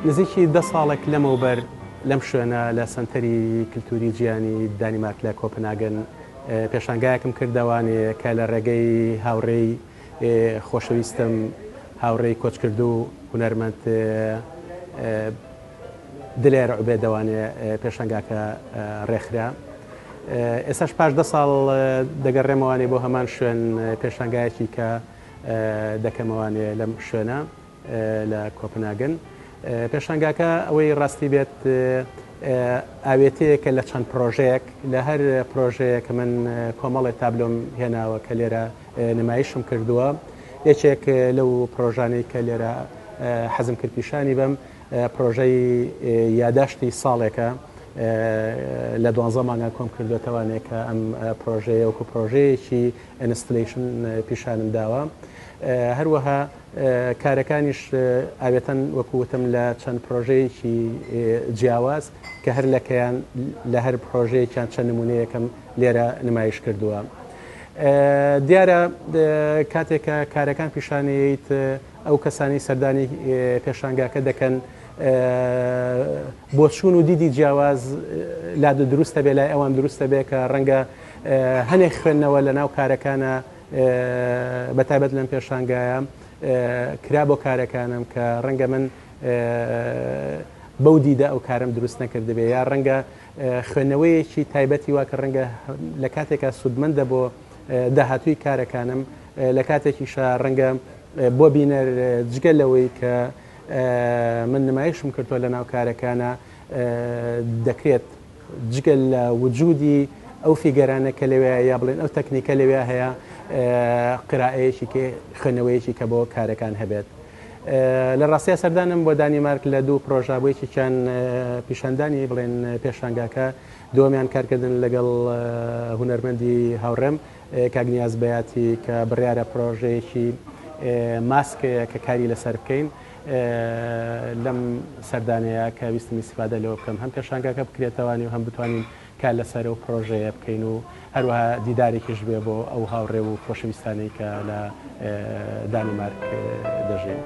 نزیکی دە ساڵێک لەمەوبەر لەم شوێنە لە سەنتەری کلتوری جیهانی دانیمارک لە کۆپنهاگن پێشانگایەکم کردەوانێ کە لە ڕێگەی هاوڕێی خۆشەویستم هاوڕێی کۆچکردوو هونەرمەند دلێر عوبێدەوانێ پێشانگاکە ڕێکخرا. ئێستاش پاش دە ساڵ دەگەڕێمەوانێ بۆ هەمان شوێن پێشانگایەکی کە دەکەمەوانێ لەم شوێنە لە کۆپنهاگن. پێشانگاکە ئەوەی ڕاستی بێت ئاوێتەیەکە لە چەند پرۆژەیەک، لە هەر پرۆژەیەک من کۆمەڵێ تابلۆم هێناوە کە لێرە نمایشم کردووە. یەکێک لەو پرۆژانەی کە لێرە حەزم کرد پیشانی بەم پرۆژەی یاداشتی ساڵێکە لە دوانزە مانگا کۆم کردوێتەوانێ کە ئەم پرۆژەیە وەکو پرۆژەیەکی installation پیشانم داوە. هەروەها کارەکانیش ئاوێتەن وەکو وتم لە چەند پرۆژەیەکی جیاواز کە هەر لەکەیان لە هەر پرۆژەیەکیان چەند نمونەیەکم لێرە نمایش کردووە. دیارە کاتێک کە کارەکان پیشانەیەیت ئەو کەسانی سەردانی پێشانگاکە دەکەن بۆچوون و دیدی جیاواز لا دروستە بێ لای ئەوان دروستە بێ کە ڕەنگە هەنێک خوێندنەوە لە ناو کارەکانە بە تایبەت لەم پێشانگایە کرا بۆ کارەکانم کە ڕەنگە من بەو دیدە ئەو کارم دروست نەکردبێ یا ڕەنگە خوێندنەوەیەکی تایبەتی وا کە ڕەنگە لە کاتێکا سوودمەندە بۆ داهاتووی کارەکانم لە کاتێکیشا ڕەنگە بۆ بینەر جگە لەوەی کە من نمایشم کردووە لە ناو کارەکانە دەکرێت جگە لە وجودی ئەو فیگەرانە کە لەوێ یا بڵێن ئەو تەکنیکە لەوێ هەیە قرائەیەکی کە خوێندنەوەیەکی کە بۆ کارەکان هەبێت. لە ڕاستیا سەردانم بۆ دانیمارک لە دوو پرۆژە بۆ یەکێکیان پیشاندانی بڵێن پێشانگاکە، دووەمیان کارکردن لەگەڵ هونەرمەندی هاوڕێم کاک نیاز بەیاتی کە بڕیارە پرۆژەیەکی ماسکەیە کە کاری لەسەر بکەین لەم سەردانەیە کە ویستم ئیسیفادە لەوە بکەم هەم پێشانگاکە بکرێتەوانی و هەم بتوانین کار لەسەر ئەو پرۆژەیە بکەین و هەروەها دیدارێکیش بێ بۆ ئەو هاوڕێ و خۆشەویستانەی کە لە دانیمارک دەژین.